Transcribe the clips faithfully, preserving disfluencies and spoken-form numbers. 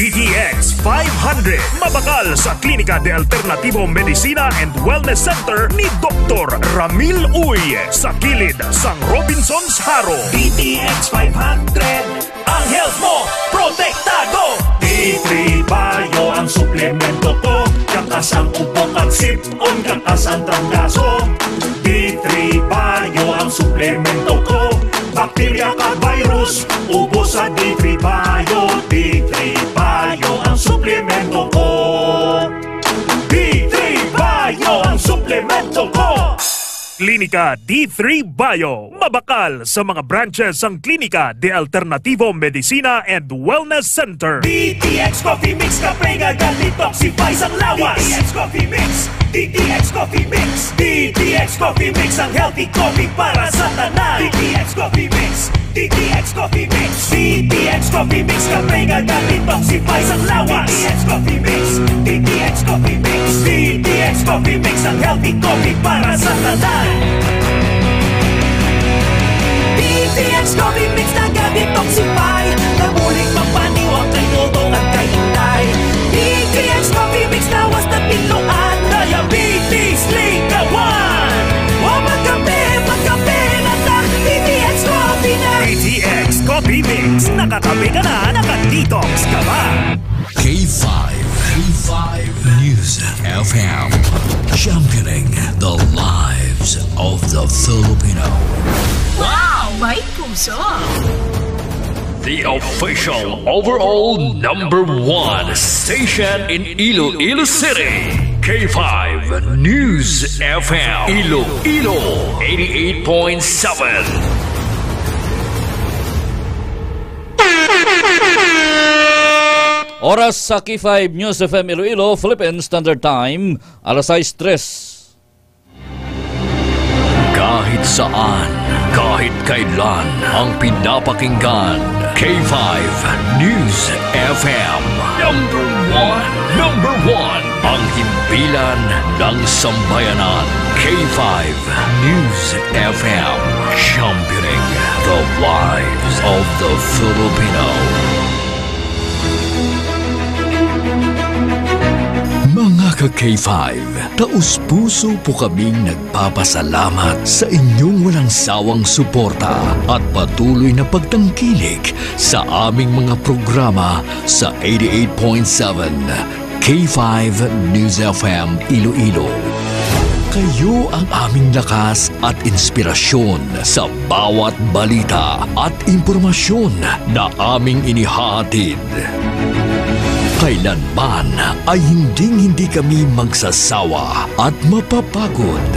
D T X five hundred, mabakal sa Klinika de Alternativo Medicina and Wellness Center ni Doktor Ramil Uy, sa kilid sang Robinsons Jaro. D T X five hundred, ang health mo, protektado. D three Bio ang suplemento ko, kakas ang ubo kag sip-on, kakas ang trangkaso. D three Bio ang suplemento ko, bakterya kag virus, ubos sa D three Bio. D three Bio ang suplemento ko. D three Bio ang suplemento ko. Klinika D three Bio, mabakal sa mga branches sang Klinika de Alternativo Medicina and Wellness Center. D T X Coffee Mix, kape nga ga-detoxify sang lawas. D T X Coffee Mix, D T X Coffee Mix, D T X Coffee Mix, ang healthy coffee para sa tanan. D T X Coffee Mix, D T X Coffee Mix, D T X Coffee Mix, kape nga ga-detoxify sang lawas. D T X Coffee Mix, D T X Coffee Mix, D T X Coffee Mix, ang healthy coffee para sa tanan. D T X Coffee Mix, naga-detoxify, nabulig magpaniwang kay Toto kag kay Inday. D T X Coffee Mix, lawas na tinuan, diabetes, likawan. Wa magkape, magkape na ta, D T X Coffee na. D T X Coffee Mix, nakakape ka na, naka-detox ka pa. K five, K five News F M, championing the lives of the Filipino. Wow! May puso! The official overall number one station in Iloilo City, K five News F M, Iloilo, eighty-eight point seven. Oras sa K five News F M Iloilo, Philippine Standard Time, alas sais tres. Kahit saan, kahit kailan, ang pinapakinggan, K five News F M. Number one, number one, ang himpilan ng sambayanan, K five News F M, championing the lives of the Filipino. Mga ka-K five, taos-puso po kaming nagpapasalamat sa inyong walang sawang suporta at patuloy na pagtangkilik sa aming mga programa sa eighty-eight point seven K five News F M Iloilo. Kayo ang aming lakas at inspirasyon sa bawat balita at impormasyon na aming inihahatid. Kailanman ay hinding-hindi kami magsasawa at mapapagod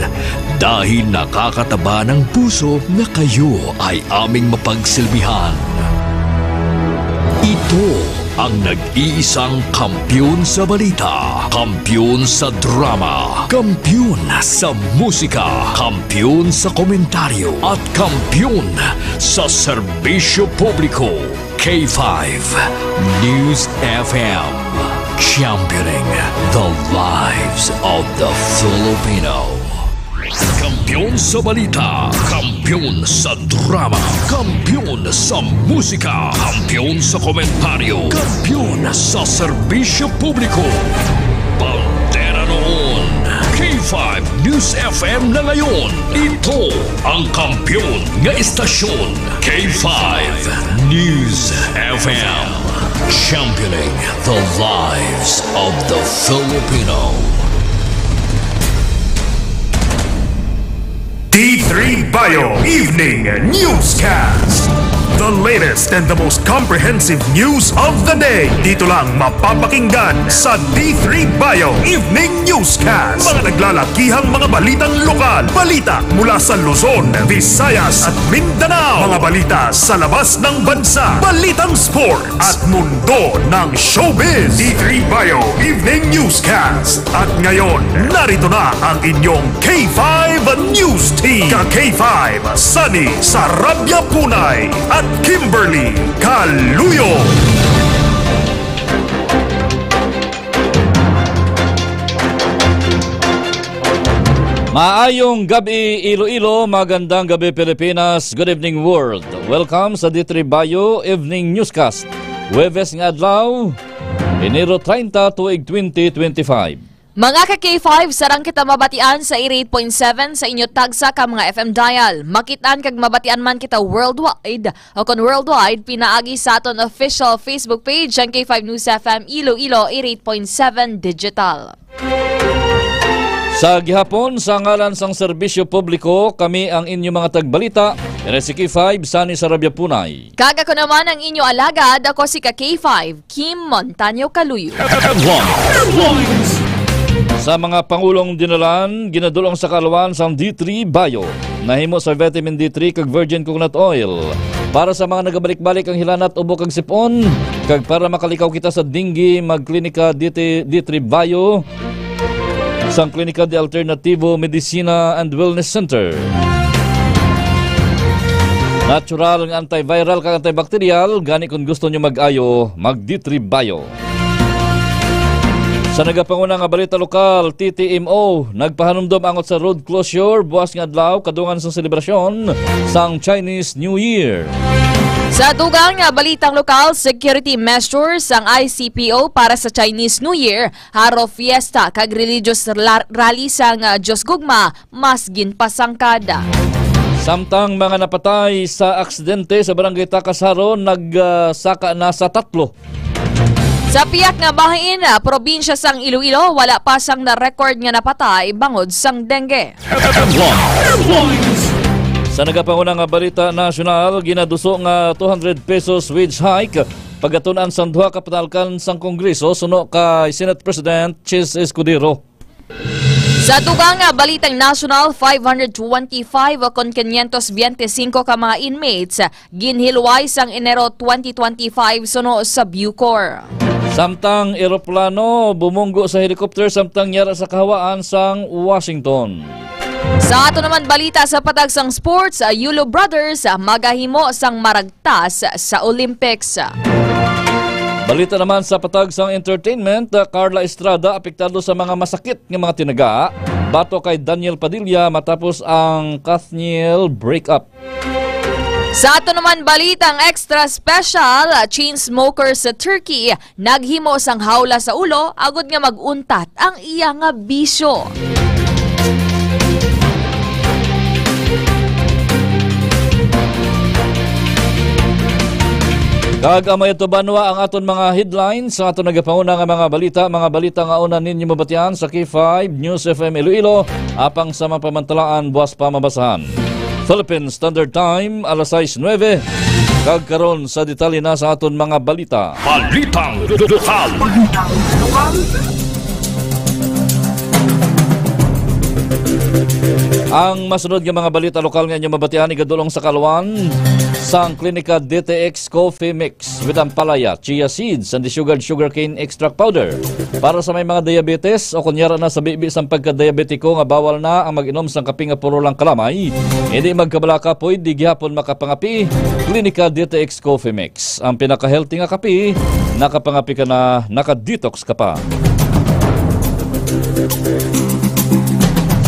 dahil nakakataba ng puso na kayo ay aming mapagsilbihan. Ito ang nag-iisang kampiyon sa balita, kampiyon sa drama, kampiyon sa musika, kampiyon sa komentaryo, at kampiyon sa serbisyo publiko. K five News F M, championing the lives of the Filipino. Kampiyon sa balita, kampiyon sa drama, kampiyon sa musika, kampiyon sa komentaryo, kampiyon sa serbisyo publiko. Bandera noon, K five News F M na ngayon. Ito ang kampiyon nga istasyon, K five News F M. Championing the lives of the Filipino. D three Bio Evening Newscast. The latest and the most comprehensive news of the day. Dito lang mapapakinggan sa D three Bio Evening Newscast. Mga naglalakihang mga balitang lokal. Balita mula sa Luzon, Visayas at Mindanao. Mga balita sa labas ng bansa. Balitang sport at mundo ng showbiz. D three Bio Evening Newscast. At ngayon, narito na ang inyong K five News Team. Ka K five, Sunny Sarabia Punay at Kimberly Caluyo. Maayong gabi, Iloilo. Magandang gabi, Pilipinas. Good evening, world. Welcome sa D three Bio Evening Newscast. Huwebes nga adlaw, Enero treinta, tuig twenty twenty-five. Mga ka K five, sarang kita mabatian sa eighty-eight point seven sa inyo tagsa ka mga F M dial. Makitaan kag mabatian man kita worldwide, o kon worldwide, pinaagi sa aton official Facebook page, ang K five News F M Iloilo eighty-eight point seven Digital. Sa gihapon, sa ngalan sang serbisyo publiko, kami ang inyo mga tagbalita, N S K five, Sani Sarabia Punay. Kag ako naman ang inyo alagad, ako si ka K five, Kim Montaño Kaluyo. Headlines. Sa mga pangulong dinalan, ginadulong sa kaalwan sang D three Bio. Nahimo sa vitamin D three kag virgin coconut oil. Para sa mga nagabalik-balik ang hilanat, ubo kag sipon, kag para makalikaw kita sa dengue, magklinika D T, D three Bio sang Klinika de Alternativo Medicina and Wellness Center. Natural nga antiviral kag antibacterial, gani kung gusto nyo mag-ayo, mag D three Bio. Sa nagapanguna nga balita lokal, T T M O nagpahanumdom angot sa road closure buwas nga adlaw kadungan sa selebrasyon sang Chinese New Year. Sa dugang nga balitang lokal, security measures sang I C P O para sa Chinese New Year, Haro Fiesta kag religious la-, rally sang, ah, Dios Gugma mas ginpasangkad. Samtang mga napatay sa aksidente sa Barangay Tacas, Jaro, nag, ah, saka na sa tatlo. Sa pihak nga bahin, ah, probinsya sang Iloilo, wala pa sang na-record nga napatay bangod sang dengue. Sa nagapanguna nga balita nasyonal, ginaduso nga two hundred pesos wage hike pagatun-an sang duha ka panalkan sang Kongreso suno kay Senate President Chiz Escudero. Sa dugang nga balitang nasyonal, five hundred twenty-five o kon quinientos veinticinco ka mga inmates ginhilway sang Enero twenty twenty-five suno sa Bucor. Samtang eroplano bumunggo sa helicopter samtang yara sa kahawaan sang Washington. Sa ato naman balita sa patag sang sports, ah, Yulo Brothers, ah, magahimo sang maragtas sa Olympics. Balita naman sa patag sang entertainment, ah, Carla Estrada apektado sa mga masakit nga mga tinaga, batok kay Daniel Padilla matapos ang Kathniel breakup. Sa ato naman balitang extra special, ah, chain smoker sa Turkey naghimo sang hawla sa ulo agod nga mag-untat ang iya nga bisyo. Kag amay ato banwa ang aton mga headlines sa aton nagapanguna nga mga balita, mga balita nga una ninyo mabatian sa K five News F M Iloilo, apang sa mapamantalaan buwas pa mabasahan. Philippine Standard Time, alas sais nuebe. Kag karon sa detalye na sa aton mga balita. Balitang lokal. Ang masunod nga mga balita lokal nga inyo mabatian, igadulong sa kalwan sang Klinika D T X Coffee Mix with ampalaya, chia seeds, and the sugared sugarcane extract powder. Para sa may mga diabetes o kunyara na sa bibi sang pagka-diabetiko nga bawal na ang mag-inom sang kape nga puro lang kalamay, hindi magkabalaka, pwede gihapon makapangapi. Klinika D T X Coffee Mix, ang pinaka-healthy nga kape. Nakapangapi ka na, naka-detox ka pa.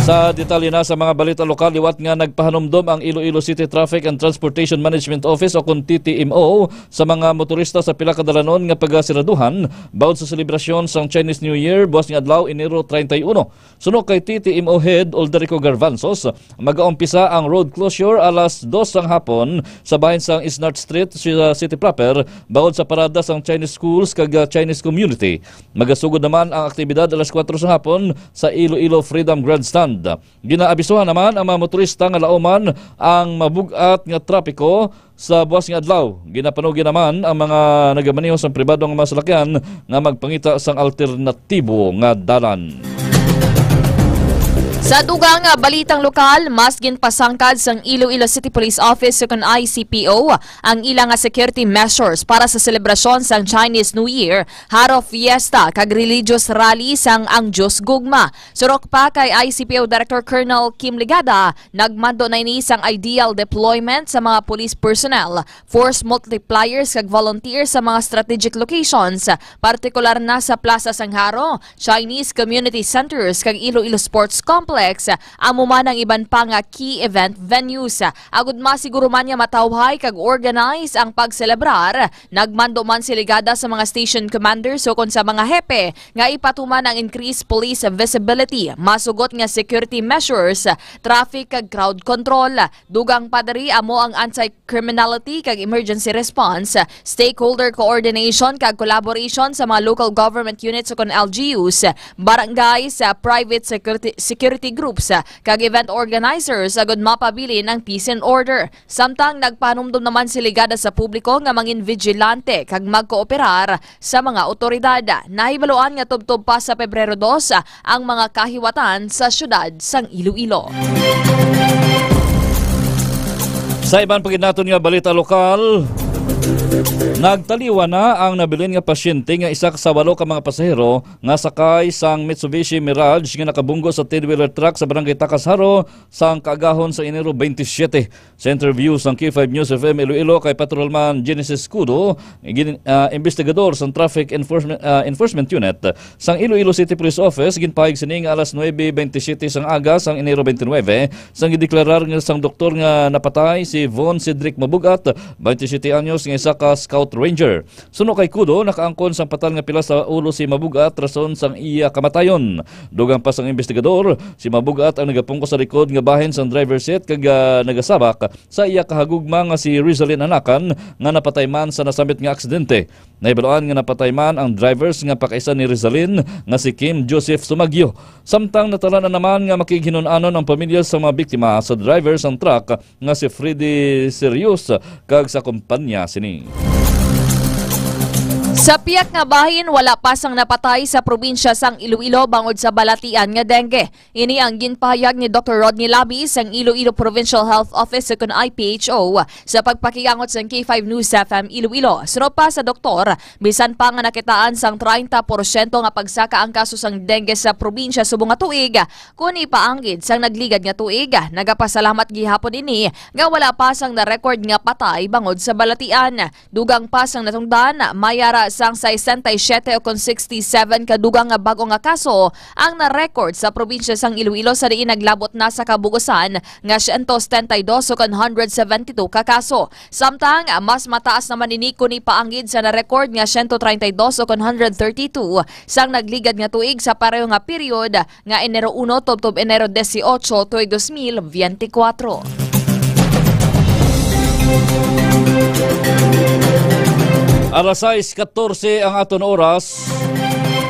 Sa detalye na sa mga balita lokal, liwat nga nagpahanumdom ang Iloilo City Traffic and Transportation Management Office o kon T T M O sa mga motorista sa pila ka dalanon nga pagasiraduhan bangod sa selebrasyon sang Chinese New Year buwas nga adlaw, Enero treinta y uno. Suno kay T T M O Head Alderico Garvanzos, magaumpisa ang road closure alas dos sang hapon sa bahin sang Isnart Street sa city proper, bangod sa parada sang Chinese schools kag, ah, Chinese community. Magasugod naman ang aktibidad alas kuwatro sang hapon sa Iloilo Freedom Grandstand. Ginaabisuhan naman ang mga motorista nga lauman ang mabug-at nga trapiko sa buwas nga adlaw. Ginapanugyan naman ang mga nagamaneho sang pribado nga mga salakyan nga magpangita sang alternatibo nga dalan. Sa dugang nga balitang lokal, mas ginpasangkad sang Iloilo City Police Office ukon I C P O ang ila nga security measures para sa selebrasyon sang Chinese New Year, Haro Fiesta, kag religious rally sang Ang Dios Gugma. Surok pa kay I C P O Director Colonel Kim Ligada, nagmando na ini sang ideal deployment sa mga police personnel, force multipliers kag volunteers sa mga strategic locations, partikular na sa Plaza sang Haro, Chinese Community Centers kag Iloilo Sports Complex. Caltex, amo man ang iban pa nga key event venues. Agud masiguro man nga matawhay kag organize ang pagselebrar, nagmando man si Legarda sa mga station commanders ukon sa mga hepe nga ipatuman ang increased police visibility, masugot nga security measures, traffic kag crowd control. Dugang pa diri, amo ang anti-criminality kag emergency response, stakeholder coordination kag collaboration sa mga local government units ukon L G Us, barangays, private security, security groups, kag event organizers agud mapabilin ang peace and order. Samtang nagpanumdom naman si Legarda sa publiko nga mangin vigilante kag magkooperar sa mga awtoridad. Nahibaluan nga tubtob pa sa Pebrero dos ang mga kahiwatan sa siyudad sang Iloilo. Sa iban pa gid naton nga balita lokal, nagtaliwan na ang nabilin nga pasyente nga isa sa walo ka mga pasahero nga sakay sang Mitsubishi Mirage nga nakabunggo sa ten-wheeler truck sa Barangay Tacas Jaro sang kaagahon sa Enero twenty-seven. Sa interview sang K five News F M Iloilo kay Patrolman Genesis Cudo, gin-, ah, investigador sang Traffic Enforcement, ah, Enforcement Unit sang Iloilo City Police Office, ginpahayag sini nga alas nuebe twenty-seven sang aga sang Enero twenty-nine, sang gideklarar nga sang doktor nga napatay si Von Cedric Mabugat, twenty-seven anyos, nga isa ka Scout Ranger. Suno kay Cudo, nakaangkon sang patal nga pila sa ulo si Mabugat, rason sang iya kamatayon. Dugang pa sang investigador, si Mabugat ang nagapungko sa likod nga bahin sang driver seat kag, ah, nagasabak sa iya kahagugma nga si Rizalin Anakan nga napatay man sa nasambit nga aksidente. Nahibaluan nga napatay man ang drivers nga pakaisa ni Rizalin nga si Kim Joseph Sumagyo. Samtang natalanan naman nga makighinun-anon ang pamilya sa mga biktima sa driver sang truck nga si Freddy Serios kag sa kumpanya sini. Sa piyak nga bahin, wala pa sang napatay sa probinsya sang Iloilo bangod sa balatian nga dengue. Ini ang ginpahayag ni Doktor Rodney Labis sang Iloilo Provincial Health Office ukon I P H O sa pagpakigangot sang K five News F M Iloilo. Suno pa sa doktor, bisan pa nga nakitaan sang treinta porsyento nga pagsaka ang kaso sang dengue sa probinsya subong nga tuig, kuni pa anggid sang nagligad nga tuig, nagapasalamat gihapon ini nga wala pa sang na-record nga patay bangod sa balatian. Dugang pa sang natungdan, may ara sang sesenta y siyete ukon sixty-seven ka dugang nga bag-o nga kaso ang na-record sa probinsya sang Iloilo, sa diin naglabot na sa kabug-usan nga siyento setenta y dos ukon hundred seventy-two ka kaso. Samtang mas mataas naman ini kuni pa anggid sa na-record nga siyento treinta y dos ukon hundred thirty-two sang nagligad nga tuig sa pareho nga period nga Enero uno tubtob Enero dieciocho tuig dos mil biyente kuwatro. Alas sais katorse ang aton oras.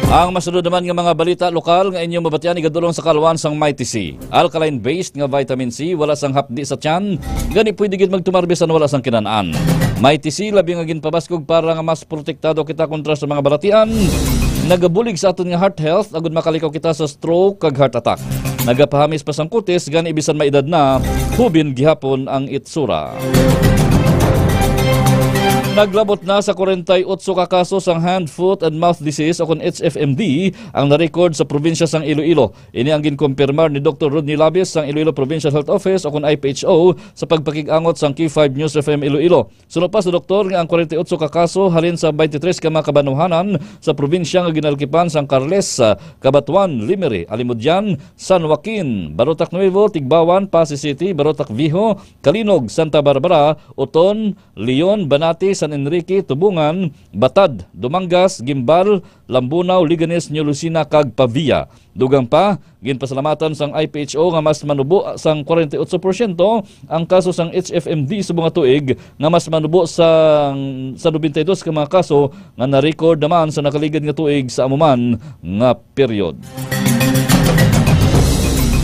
Ang masunod naman nga mga balita lokal nga inyo mabatian igadulong sa kaluan sang Mighty C. Alkaline-based nga vitamin C, wala sang hapdi sa tiyan, gani pwede gid magtumar bisan wala sang kinan-an. Mighty C labi nga ginpabaskog para nga mas protektado kita kontra sa mga balatian. Nagabulig sa aton nga heart health agud makalikaw kita sa stroke kag heart attack. Nagapahamis pa sang kutis, gani bisan may edad na, hubin gihapon ang itsura. Naglabot na sa kwarenta y otso ka kaso sang hand, foot, and mouth disease ukon H F M D ang na-record sa probinsya sang Iloilo. Ini ang ginkumpirmar ni Doktor Rodney Labis sang Iloilo Provincial Health Office ukon I P H O sa pagpakig-angot sang K five News F M Iloilo. Suno pa sa doktor nga ang kwarenta y otso ka kaso halin sa twenty-three ka mga kabanwahanan sa probinsya nga ginalkipan sang Carles, Cabatuan, Lemery, Alimodian, San Joaquin, Barotac Nuevo, Tigbauan, Passi City, Barotac Viejo, Calinog, Santa Barbara, Oton, Leon, Banati, San Enrique, Tubungan, Batad, Dumangas, Guimbal, Lambunao, Leganes, New Lucena, kag Pavia. Dugang pa, ginpasalamatan sang I P H O nga mas manubo sang kwarenta y otso porsyento ang kaso sang H F M D subong nga tuig, nga mas manubo sang sa nobenta y dos ka mga kaso nga na-record naman sa nakaligad nga tuig sa amo man nga period.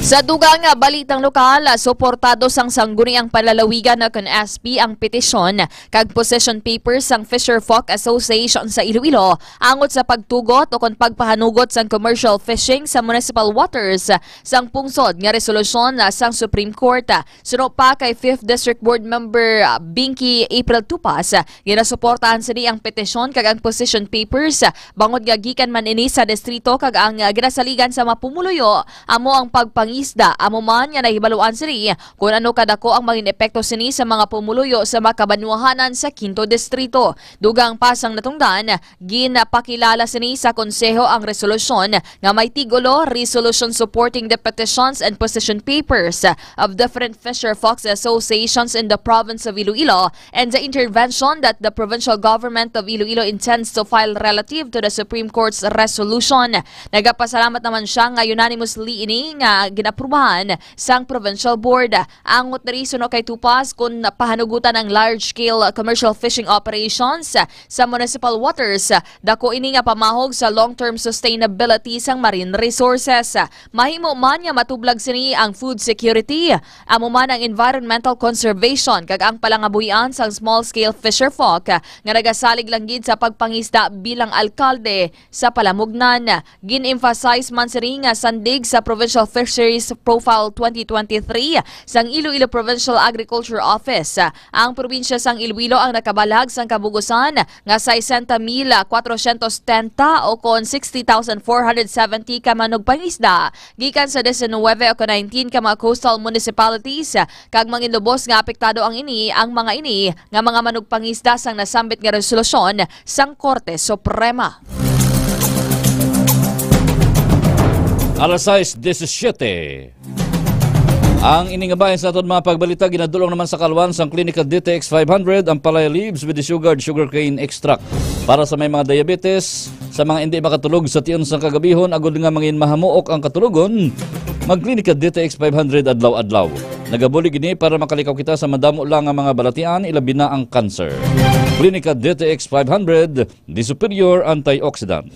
Sa dugang nga balitang lokal, suportado sang Sangguniang Panlalawigan ukon S P ang petisyon kag position paper sang Fisherfolk Association sa Iloilo angot sa pagtugot ukon pagpahanugot sang commercial fishing sa municipal waters sang pungsod nga resolusyon sang Supreme Court. Suno pa kay Fifth District Board Member, ah, Binky April Tupas, ginasuportahan sini ang petisyon kag ang position papers, ah, bangod nga gikan man ini sa distrito kag ang, ah, ginasaligan sa mga pumuluyo amo ang pagpang- isda. Amo man nga nahibaluan sini kon ano kadako ang mangin epekto sini sa mga pumuluyo sa makabanwahanan sa Quinto Distrito. Dugang pa sang natungdan, ginapakilala sini sa Konseho ang resolusyon nga may tigulo, "Resolution Supporting the Petitions and Position Papers of Different Fisher Folks Associations in the Province of Iloilo and the Intervention that the Provincial Government of Iloilo Intends to File Relative to the Supreme Court's Resolution." Nagapasalamat naman siya nga unanimously ini nga ginaprubahan sang Provincial Board. Angot diri suno kay Tupas, kun pahanugutan ang large-scale commercial fishing operations sa municipal waters, dako ini nga pamahog sa long-term sustainability sang marine resources. Mahimo man nga matublag sini ang food security, amo man ang environmental conservation kag ang palangabuhian sang small-scale fisherfolk nga nagasalig lang gid sa pagpangisda bilang alkalde sa palamugnan. Gin-emphasize man sini nga sandig sa Provincial Fisheries Profile twenty twenty-three sang Iloilo Provincial Agriculture Office. Ang probinsya sang Iloilo ang nakabalag sang kabug-usan nga sesenta mil kwatrosyentos setenta o kon sixty thousand four hundred seventy ka manugpangisda gikan sa diecinuebe o kon nineteen ka mga coastal municipalities, kag manginlubos nga apektado ang ini, ang mga ini nga mga manugpangisda sang nasambit nga resolusyon sang Korte Suprema. Alas sais disisiete. Ang ini nga bahin sa aton mga pagbalita ginadulong naman sa kalwan sang Clinica D T X five hundred, ang palaya leaves with the sugared sugarcane extract. Para sa may mga diabetes, sa mga indi makatulog sa tion sang kagabihon agod nga mangin mahamuok ang katulogon, mag-Clinica D T X five hundred adlaw-adlaw. Nagabulig ini para makalikaw kita sa madamo lang nga mga balatian, ilabi na ang cancer. Clinica D T X five hundred, the superior antioxidant.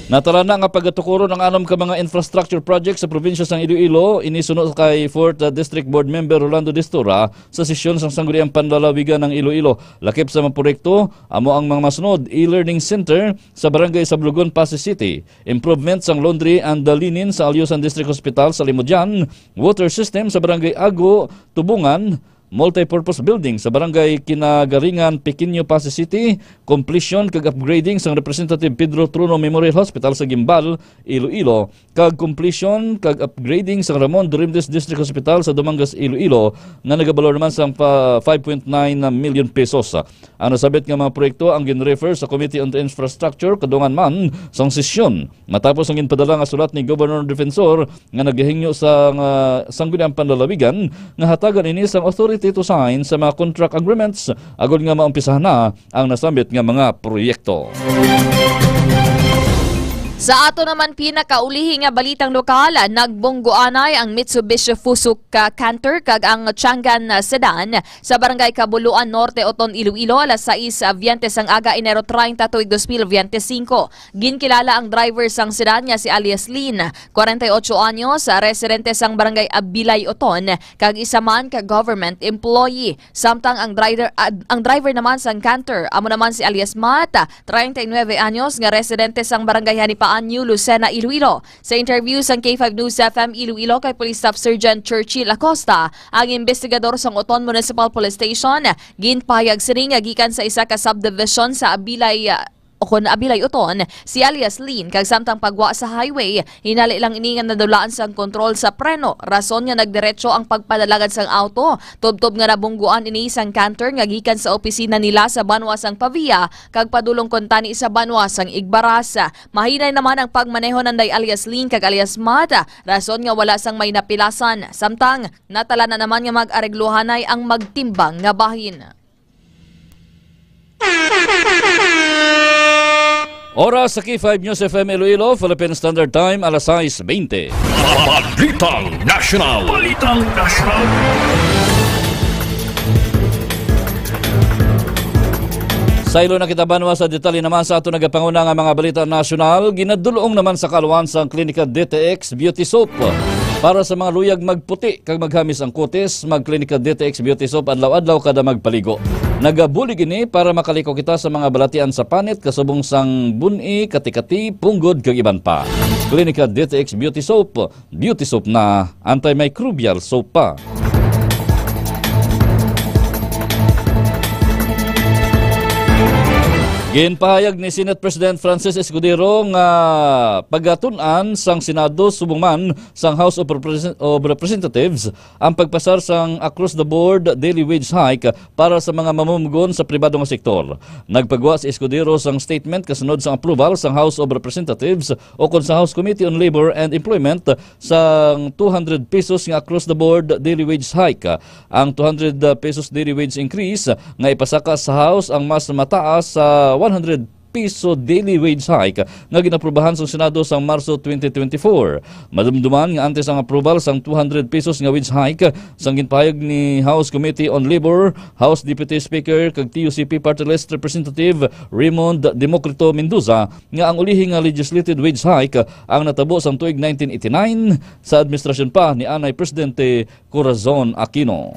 Natala na nga pagatukuron ang anom ka mga infrastructure project sa probinsya sang Iloilo, ini suno kay Fourth District Board Member Rolando Distura sa sesyon sang Sangguniang Panlalawigan ng Iloilo. Lakip sa mga proyekto, amo ang mga masunod: e-learning center sa Barangay Sablogon, Passi City, improvement sang laundry and linen sa Alyusan District Hospital sa Limodian, water system sa Barangay Ago, Tubungan, multipurpose building sa Barangay Kinagaringan, Pequeño, Passi City, completion kag upgrading sang Representative Pedro Trono Memorial Hospital sa Guimbal, Iloilo, kag completion kag upgrading sang Ramon Dorintes District Hospital sa Dumangas, Iloilo, nga nagabalor naman sang pa five point nine million pesos. Ang nasabit nga mga proyekto ang gin-refer sa Committee on Infrastructure kadungan man sang sesyon. Matapos ang ginpadala nga sulat ni Governor Defensor nga nagahingyo sa nga Sangguniang Panlalawigan nga hatagan ini sang authority to sign sa mga contract agreements agod nga maumpisahan na ang nasambit nga mga proyekto. Sa ato naman pinakaulihi nga balitang lokal, nagbunggoanay ang Mitsubishi Fuso ka Canter kag ang Chang'an sedan sa Barangay Caboloan Norte, Oton, Iloilo, alas sais biyente sang aga, Enero treinta, tuig dos mil biyente singko. Ginkilala ang driver sang sedan nga si alias Lin, kwarenta y ocho anyos, residente sang Barangay Abilay, Oton, kag isa man ka government employee. Samtang ang driver, ah, ang driver naman sang Canter, amo naman si alias Mat, treinta y nuebe anyos, nga residente sang Barangay Hanipaan, New Lucena, Iloilo. Sa interview sang K five News F M Iloilo kay Police Staff Sergeant Churchill Acosta, ang investigador sang Oton Municipal Police Station, ginpahayag sini nga gikan sa isa ka subdivision sa Abilay, ah, o kon Abilay Oton, si alias Lin, kag samtang pagwa sa highway, hinali lang ini nga nadulaan sang kontrol sa preno, rason nga nagdiretso ang pagpadalagad sang auto, tubtob nga nabunggoan ini sang Canter nga gikan sa opisina nila sa banwa sang Pavia kag padulong kuntani sa banwa sang Igbaras. Mahinay naman ang pagmaneho nanday alias Lin kag alias Mat, rason nga wala sang may napilasan. Samtang, natala na naman nga mag-areglohanay ang magtimbang nga bahin. Oras sa K five News F M Iloilo, Philippine Standard Time, alas sais bente. Balitang National. Balitang National. Saylo na kita banwa sa detalye naman sa ato nagapanguna nga mga balita nasyonal. Ginadulong naman sa kalwan sang Klinika D T X Beauty Soap. Para sa mga luyag magputi kag maghamis ang kutis, mag-Klinika D T X Beauty Soap adlaw-adlaw kada magpaligo. Nagabulig ini para makalikaw kita sa mga balatian sa panit, kasubong sang bun-i, kati-kati, punggod, kag iban pa. Klinika D T X Beauty Soap, beauty soap na, antimicrobial soap pa. Ginpahayag ni Senate President Francis Escudero nga pagatun-an sang Senado subong man sang House of Represent-, of Representatives ang pagpasar sang across-the-board daily wage hike para sa mga mamumugon sa pribado nga sektor. Nagpagwa si Escudero sang statement kasunod sang approval sang House of Representatives o kon sa House Committee on Labor and Employment sang two hundred pesos nga across-the-board daily wage hike. Ang two hundred pesos daily wage increase nga ipasaka sa House ang mas mataas sa one hundred peso daily wage hike nga ginaprubahan sang Senado sang Marso twenty twenty-four. Madumduman nga antes ang approval sang two hundred pesos nga wage hike, sang ginpahayag ni House Committee on Labor, House Deputy Speaker kag T U C P Party List Representative Raymond Democrito Mendoza nga ang ulihi nga legislated wage hike ang natabo sang tuig nineteen eighty-nine sa administrasyon pa ni anay Presidente Corazon Aquino.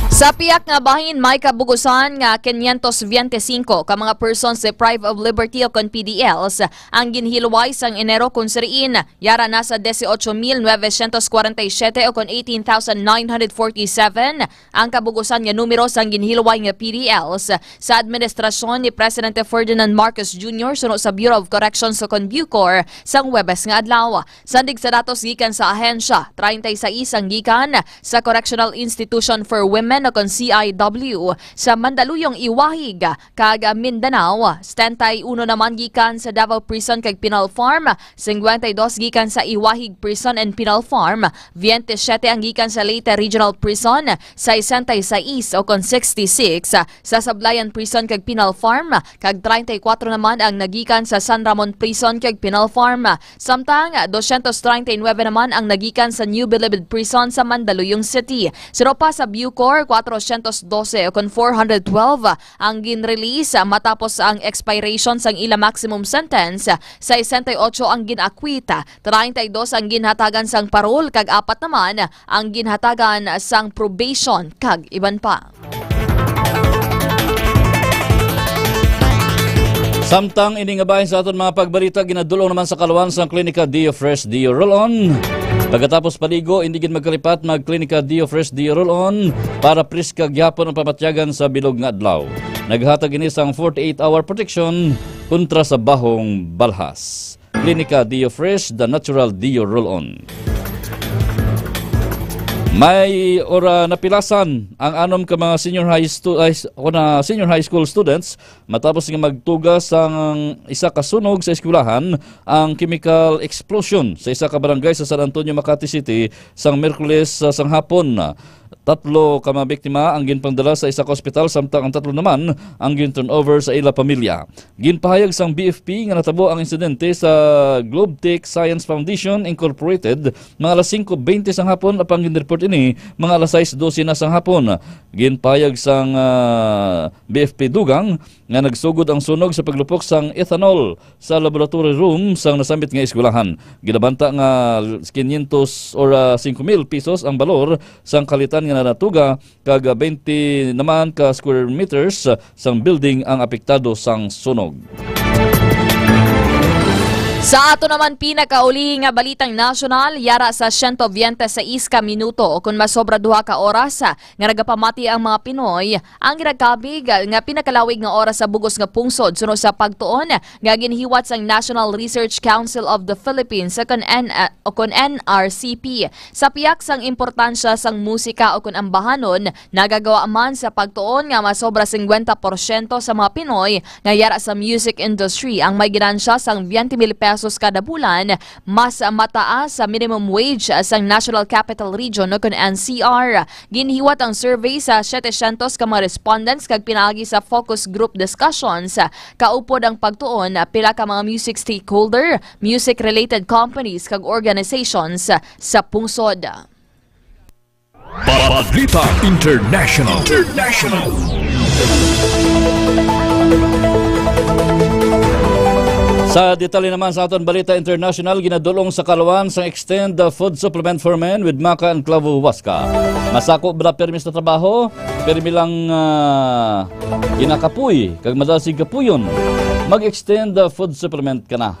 Sa piyak nga bahin, may kabugusan nga quinientos veinticinco ka mga persons deprived of liberty o kon P D Ls ang ginhilway sang Enero, kon siriin yara na sa dieciocho mil novecientos cuarenta y siete o kon eighteen thousand nine hundred forty-seven ang kabugusan nga numero sang ginhilway nga P D Ls sa administrasyon ni Presidente Ferdinand Marcos Junior suno sa Bureau of Corrections o kon BuCor sang Huwebes nga adlaw. Sandig sa datos gikan sa ahensya, treinta y seis ang gikan sa Correctional Institution for Women o kon C I W sa Mandaluyong Iwahig, kag Mindanao, setenta y uno naman gikan sa Davao Prison kag Penal Farm, cincuenta y dos gikan sa Iwahig Prison and Penal Farm, veintisiete ang gikan sa Leyte Regional Prison, sesenta y seis o kon sixty-six sa Sablayan Prison kag Penal Farm, kag treinta y cuatro naman ang nagikan sa San Ramon Prison kag Penal Farm. Samtang, doscientos treinta y nueve naman ang nagikan sa New Bilibid Prison sa Mandaluyong City. Suno pa sa BuCor, cuatrocientos doce o kon four hundred twelve ang ginrelease matapos ang expiration sang ila maximum sentence, sesenta y ocho ang gin-acquit, treinta y dos ang ginhatagan sang parole, kag apat naman ang ginhatagan sang probation, kag iban pa. Samtang ini nga bahin sa aton mga pagbalita, ginadul-ong naman sa kaluan sang Klinika Dio Fresh Dio Roll-On. Pagkatapos paligo, hindi gid magkalipat mag-Klinika Dio Fresh Dio Roll-On para priska gyapon ang pamatyagan sa bilog nga adlaw. Naghatag ini sang forty-eight hour protection kontra sa bahong balhas. Klinika Dio Fresh, the natural Dio Roll-On. May ora napilasan ang anom ka mga senior high stu-, ay, s-, o na senior high school students matapos nga magtuga sang isa ka sunog sa eskwelahan ang chemical explosion sa isa ka barangay sa San Antonio, Makati City sang Miyerkules sa, sang hapon. Tatlo ka mga biktima ang ginpangdala sa isa ka ospital, samtang ang tatlo naman ang gin-turnover sa ila pamilya. Ginpahayag sang B F P nga natabo ang insidente sa Globetech Science Foundation Incorporated mga alas singko bente sang hapon, apang ginreport ini mga alas sais dose na sang hapon. Ginpahayag sang, ah, B F P dugang nga nagsugod ang sunog sa paglupok sang ethanol sa laboratory room sang nasambit nga eskwelahan. Ginabanta nga quinientos or, ah, singko mil pesos ang balor sang kalitan nga natuga, kag bente naman ka square meters sang building ang apektado sang sunog. Sa ato naman pinakaulihi nga balitang nasyonal, yara sa siyento bente sais ka minuto o kon masobra duha ka oras nga nagapamati ang mga Pinoy, ang ginakabig nga pinakalawig nga oras sa bugos nga pungsod suno sa pagtuon nga ginhiwat sang National Research Council of the Philippines o kon N-, o kon N R C P. Sa pihak sang importansya sang musika o kon ambahanon, nagagawa man sa pagtuon nga masobra singkwenta porsyento sa mga Pinoy nga yara sa music industry ang may ginansya sang bente mil pesos kada bulan, mas mataas sa minimum wage sang National Capital Region o kon N C R. Ginhiwat ang survey sa setecientos ka mga respondents kag pinaagi sa focus group discussions, kaupod ang pagtuon pila ka mga music stakeholder, music-related companies kag organizations sa pungsod. Balita International. International. Sa detalye naman sa aton balita international, ginadulong sa kaluan sang Extend the Food Supplement for Men with Maca and Clavo Huasca. Masako bala permi sa trabaho, permi lang, ah, ginakapoy kag madasig kapuyon. Mag-extend the food supplement ka na.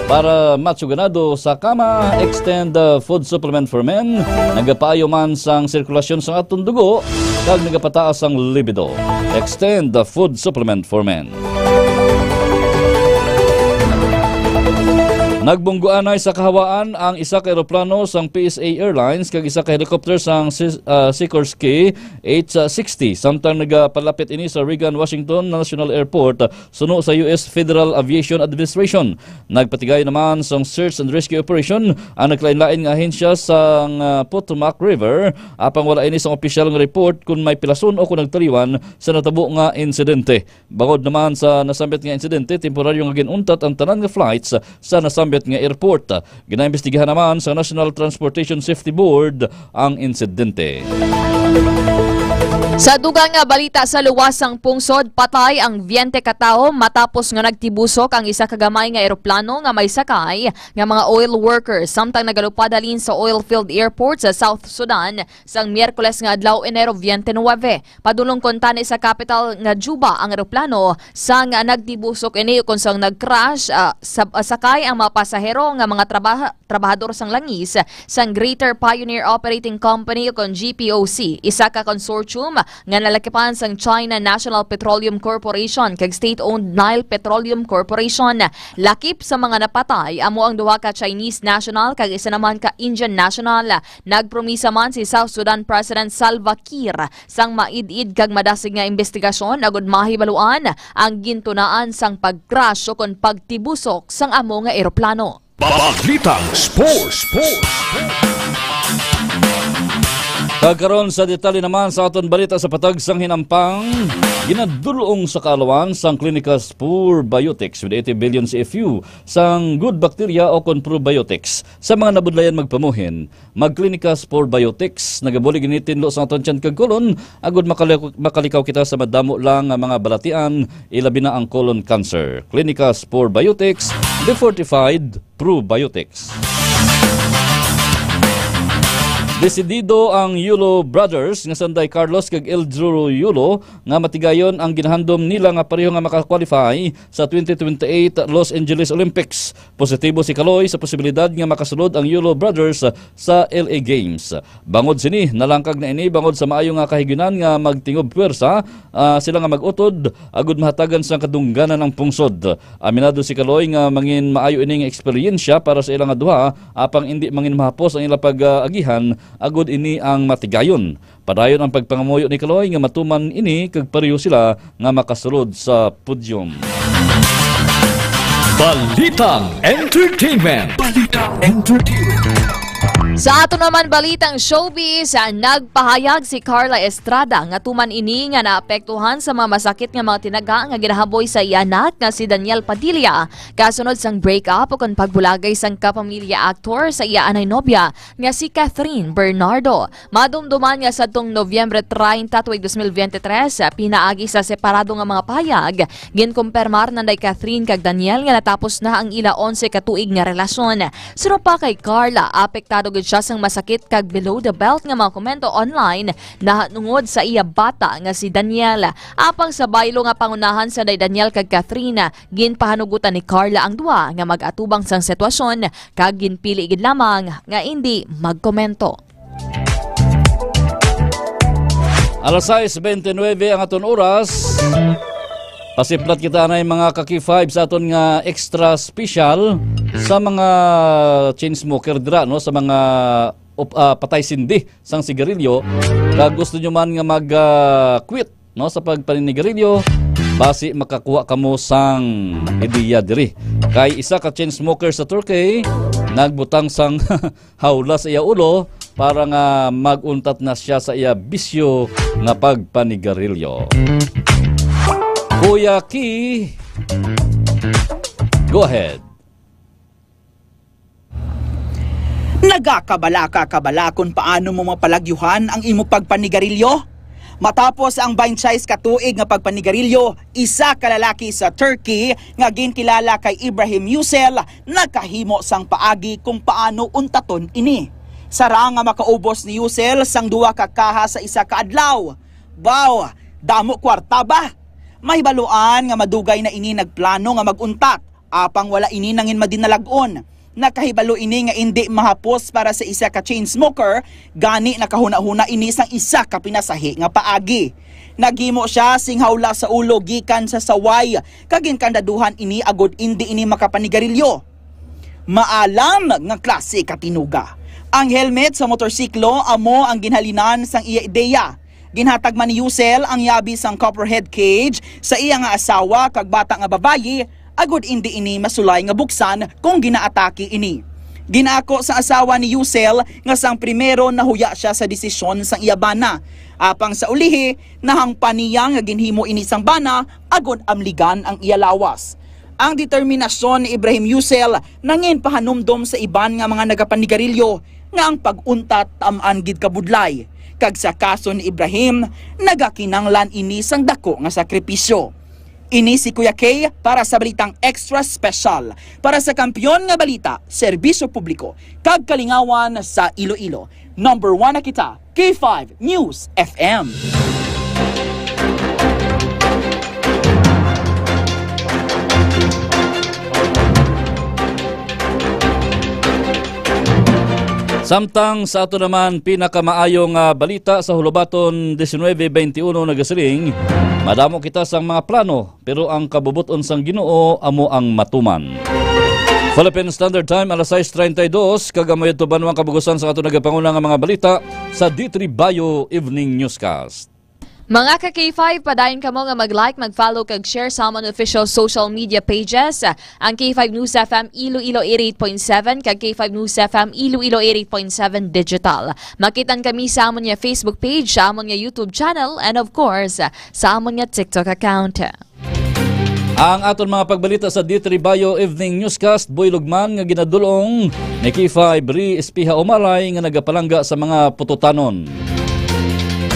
Para macho ganado sa kama, Extend the Food Supplement for Men nagapaayo man sang sirkulasyon sang aton dugo kag nagapataas ang libido. extend the food supplement for men. Nagbungguanay sa kahawaan ang isa ka eroplano sang P S A Airlines kag isa ka helicopter sang Sis-, ah, Sikorsky H sixty, samtang nagapalapit ini sa Reagan Washington National Airport, suno sa U S Federal Aviation Administration. Nagpatigay naman sang search and rescue operation ang naglain-lain nga ahensya sang, ah, Potomac River, apang wala ini sang opisyal nga report kon may pilason o kon nagtaliwan sa natabo nga insidente. Bangod naman sa nasambit nga insidente, temporaryo nga gin-untat ang tanan nga flights sa nasambit nga airport. Ginaimbestigahan naman sa National Transportation Safety Board ang insidente. Sa dugang nga balita, sa luwas sang pungsod, patay ang veinte ka tawo matapos nga nagtibusok ang isa ka gamay nga eroplano nga may sakay nga mga oil workers, samtang nagalupad halin sa oil field airport sa South Sudan sang Miyerkules nga adlaw, Enero twenty-nine. Padulong kon tani sa kapital nga Juba ang eroplano sang nagtibusok ini, ukon sang nag-crash, ah, sa, ah, sakay ang mga pasahero nga mga trabaha-, trabahador sang langis sang Greater Pioneer Operating Company, ukon G P O C, isa ka consortium nga nalakipan sang China National Petroleum Corporation kag state-owned Nile Petroleum Corporation. Lakip sa mga napatay amo ang duha ka Chinese national kag isa naman ka Indian national. Nagpromisa man si South Sudan President Salva Kiir sang maid-id kag madasig nga imbestigasyon agud mahibaluan ang gintunaan sang pag-crash ukon pagtibusok sang amo nga eroplano. Balitang Sports. Kag karon sa detalye naman sa aton balita sa patag sang hinampang, ginadul-ong sa kaalawan sang Clinicas Probiotics with eighty billion C F U sang good bacteria o kon probiotics sa mga nabudlayan magpamuhin. Mag-Clinicas Probiotics, nagabulig ini tinlo sa aton tiyan kag kolon, agud makali-, makalikaw kita sa madamo lang nga mga balatian, ilabi na ang colon cancer. Clinicas Probiotics, the fortified probiotics. Desidido ang Yulo Brothers nga sanday Carlos kag Eldro Yulo nga matigayon ang ginahandom nila nga pareho nga maka-qualify sa twenty twenty-eight Los Angeles Olympics. Positibo si Kaloy sa posibilidad nga makasulod ang Yulo Brothers sa L A Games. Bangod sini, nalangkag na ini bangod sa maayo nga kahigayunan nga magtingob puwersa, ah, sila nga mag-utod agud mahatagan sang kadungganan ang pungsod. Aminado si Kaloy nga mangin maayo ini nga eksperyensya para sa ila nga duha, apang indi mangin mahapos ang ila pag-agihan agud ini ang matigayon. Padayon ang pagpangamuyo ni Kaloy nga matuman ini kag pareho sila nga makasulod sa podium. Balitang Entertainment. Balitang Entertainment. Sa ato naman balitang showbiz, ah, nagpahayag si Carla Estrada nga tuman ini nga naapektuhan sa mga masakit nga mga tinaga nga ginahaboy sa iya anak nga si Daniel Padilla, kasunod sang break-up o kon pagbulagay sang kapamilya aktor sa iya anay nobya nga si Catherine Bernardo. Madumduman nga sadtong Nobyembre treinta, tuig dos mil biyente tres, pinaagi sa separado nga mga pahayag, ginkumpirmar nanday Catherine kag Daniel nga natapos na ang ila onse ka tuig nga relasyon. Suno pa kay Carla, apektado gid sia sang masakit kag below the belt nga mga komento online nahanungod sa iya bata nga si Daniel. Apang sa baylo nga pangunahan sanday Daniel kag Catherine, ginpahanugutan ni Carla ang duha nga mag-atubang sang sitwasyon kag ginpili gid lamang nga indi magkomento. Alas sais bente nuebe ang aton oras. Pasiplat kita anay mga ka-K five sa aton nga extra special sa mga chain smoker dira, no, sa mga op-, ah, patay sindi sang sigarilyo. Kag gusto nyo man nga mag, ah, quit, no, sa pagpaninigarilyo, basi makakuha kamo sang ideya diri. Kay isa ka chain smoker sa Turkey nagbutang sang hawla sa iya ulo para nga mag-untat na siya sa iya bisyo nga pagpanigarilyo. Kuya Ki, go ahead. Nagakabala ka kabala kon paano mo mapalagyuhan ang imo pagpanigarilyo? Matapos ang twenty-six ka tuig nga pagpanigarilyo, isa ka lalaki sa Turkey nga ginkilala kay Ibrahim Yusel nakahimo sang paagi kung paano untaton ini. Sarang nga makaubos ni Yusel sang duha ka kaha sa isa ka adlaw. Baw, damo kwarta ba? Mahibaluan nga madugay na ini nagplano nga mag-untat, apang wala ini nangin madinalag-on. Nakahibalo ini nga indi mahapos para sa isa ka chain smoker, gani nakahunahuna ini sang isa ka pinasahi nga paagi. Naghimo sia sing hawla sa ulo gikan sa saway, kag ginkandaduhan ini agod indi ini makapanigarilyo. Maalam nga klase ka tinuga. Ang helmet sa motorsiklo amo ang ginhalinan sang iya ideya. Ginhatag man ni Yusel ang yabi sang copperhead cage sa iya nga asawa kag bata nga babayi, agod indi ini masulay nga buksan kung ginaatake ini. Ginako sa asawa ni Yusel nga sang primero nahuya sia sa desisyon sang iya bana. Apang sa ulihi, nahangpan niya nga ginhimo ini sang bana agod amligan ang iya lawas. Ang determinasyon ni Ibrahim Yusel nangin pahanumdom sa iban nga mga nagapanigarilyo nga ang pag-untat tam-an gid kabudlay, kag sa kaso ni Ibrahim, nagakinanglan ini sang dako nga sakripisyo. Ini si Kuya Kay para sa balitang extra special para sa Kampiyon nga Balita, Serbisyo Publiko, kag Kalingawan sa Iloilo. Number one na kita, K five News F M. Samtang sa ato naman pinakamaayo nga balita sa Hulubaton diecinuebe veintiuno nagasiling, madamo kita sang mga plano, pero ang kabubot-on sang Ginoo amo ang matuman. Philippine Standard Time, alas sais treinta y dos, kag amo yadto banwa kabugusan sa ato nagapanguna nga mga balita sa D three Bio Evening Newscast. Mga ka K five, padayon kamo nga mag-like, mag-follow, kag share sa amon official social media pages, ang K five News F M Iloilo eighty-eight point seven kag K five News F M Iloilo eighty-eight point seven Digital. Makitan kami sa amon nga Facebook page, sa amon nga YouTube channel, and of course, sa amon nga TikTok account. Ang aton mga pagbalita sa D three Bio Evening Newscast, buylog man nga ginadul-ong ni K five Ri Espiha Umalay nga nagapalangga sa mga pututanon.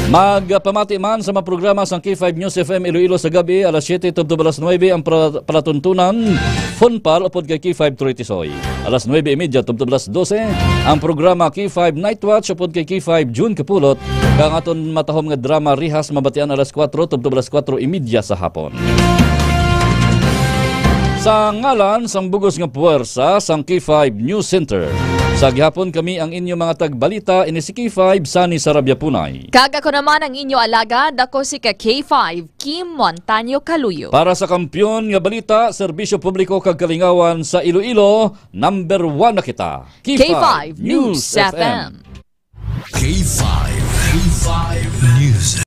Magpamati man sa mga programa sang K five News F M Iloilo sa gab-i, alas siyete tubtob alas nuwebe ang pra-, palatuntunan, Funpal upod kay K five Troy Tisoy. Alas nuwebe y media tubtob alas dose ang programa K five Night Watch upod kay K five June Kapulot, kag ang aton matahom nga drama Rihas mabatian alas kuwatro tubtob alas kuwatro y media sa hapon. Sa ngalan sang bugos nga puwersa sang K five News Center, sa gihapon kami ang inyo mga tagbalita, ini si K five Sunny Sarabia Punay. Kag ako naman ang inyo alagad, ako si ka K five Kim Montaño Caluyo. Para sa Kampiyon nga Balita, Serbisyo Publiko kag Kalingawan sa Iloilo, number one na kita. K five News F M. K five, K five News